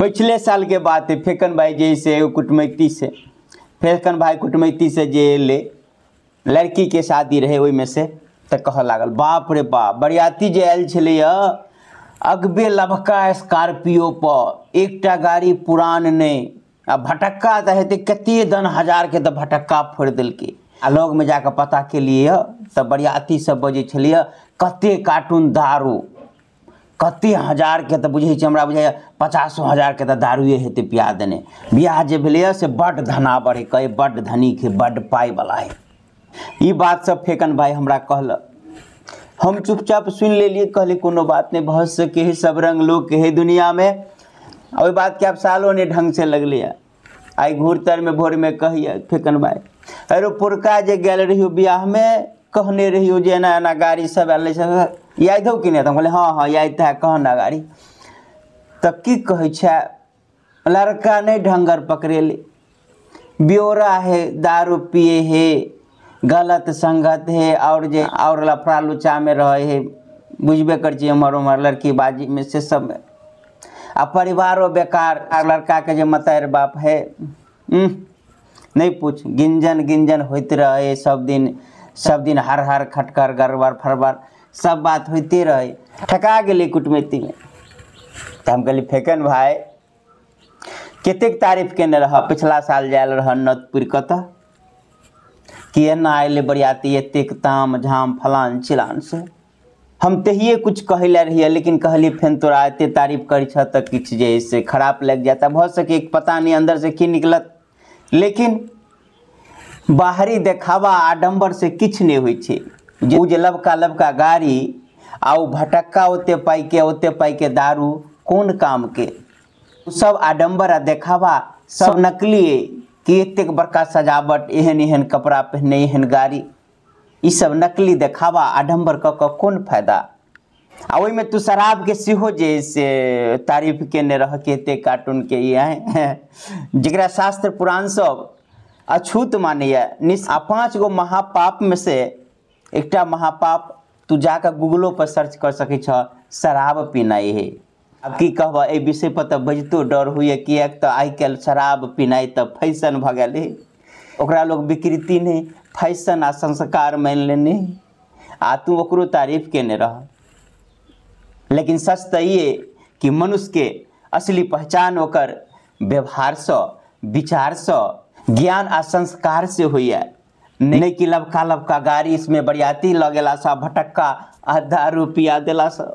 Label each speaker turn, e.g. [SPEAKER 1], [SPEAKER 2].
[SPEAKER 1] पिछले साल के बात है, फेकन भाई जैसे एगो कुटमैती से, फेकन भाई कुटमैती से जे एलै, लड़की के शादी रहे ओहिमे से, तऽ कहऽ लागल बाप रे बाप, बरियाती जे आयल छलैया अगबे लभका स्कॉर्पियो पर, एकटा गाड़ी पुरान नहि, आ भटक्का तऽ हेतै कते दन हजार के तऽ भटक्का फोड़ि देलकै। आ लगमे जाकऽ पता केलियै तऽ बरियाती सब बजै छलैया कते कार्टून दारू, कते हजार के, तऽ बुझै छी हमरा बुझाइए 50,000 के तऽ दारुए हेतै पिया देने। बियाह जे भेलैया से बड्ड धनावर है, कहै बड्ड धनिक है, बड्ड पाइवला है। ई बात सब फेकन भाई हमरा कहलक, हम चुपचाप सुनि लेलियै, कहलियै कोनो बात नहि, भऽ सकै है सब रंग लोक है दुनियामे। ओहि बातके आब सालो नहि ढंग से लगलैया। आइ घूरतरमे भोरमे कहैया फेकन भाई, अरे पुरका जे गेल रहियो बियाहमे कहने रहियो जे एना एना गाड़ी सब आयल छै, याद हौ कि नहि? तऽ हम कहलियै हाँ हाँ याद तऽ है, कह ना गाड़ी। तऽ की कहै छै, लड़का नहि ढंगर पकड़ेले, ब्योरा है, दारू पिए है, गलत संगत है, और जे और लफड़ा लुचामे रहे है, बुझबे कर छी एम्हर ओम्हर लड़की बाजी में से सब में, आ परिवारो बेकार, आ लड़का के जे मतारि बाप है नहीं पूछ, गिंजन गिंजन होइत रहे सब दिन, सब दिन हर हर खटकर गड़बड़ फड़बड़ सब बात होइते रहे। ठका गेलै कुटमैतीमे। तऽ हम कहलियै फेकन भाई कतेक तारीफ केने रह, पिछला साल जायल रह नतपुर कतऽ कि एना अयलै बरियाती एतेक ताम झाम फलान चिलान से। हम तहिए कुछ कहै लए रहियै, लेकिन कहलियै फेन तोरा एते तारीफ करै छह तऽ किछु जे है से खराब लागि जायत, भऽ सकै पता नहि अन्दर से की निकलत, लेकिन बाहरी देखावा आडम्बर से किछु नहि होइ छै। ओ जे लबका लबका गाड़ी आ ओ भटक्का ओते पाइके दारू कोन कामके, सब आडम्बर आ देखावा सब नकली है कि एतेक बड़का सजावट, एहन एहन कपड़ा पहिने, एहन गाड़ी, ई सब नकली देखावा आडम्बर कऽ कऽ कोन फायदा। आ ओहिमे तू शराबके सेहो जे से तारीफ केने रह के एते कार्टून के ई है, जकरा शास्त्र पुराण सब अछूत मानैया। आ 5 गो महापाप में से एकटा महापाप तू जाकऽ गूगलो पर सर्च कर सकै छह, शराब पीनाइ है। आब की कहबह, एहि विषय पर तऽ बजितो डर होइए, किएक तऽ आइ काल्हि शराब पीनाइ तऽ फैशन भऽ गेल है, ओकरा लोग विकृति नहि फैशन आ संस्कार मानि लेने, आ तू ओकरो तारीफ केने रह। लेकिन सच तऽ ई अइ कि मनुष्यके असली पहचान ओकर व्यवहारसँ, विचारसँ, ज्ञान आ संस्कार से होइए, नहि कि लबका लबका गाड़ी इसमें बरियाती लऽ गेलासँ, भटक्का आ दारू पिया देलासँ।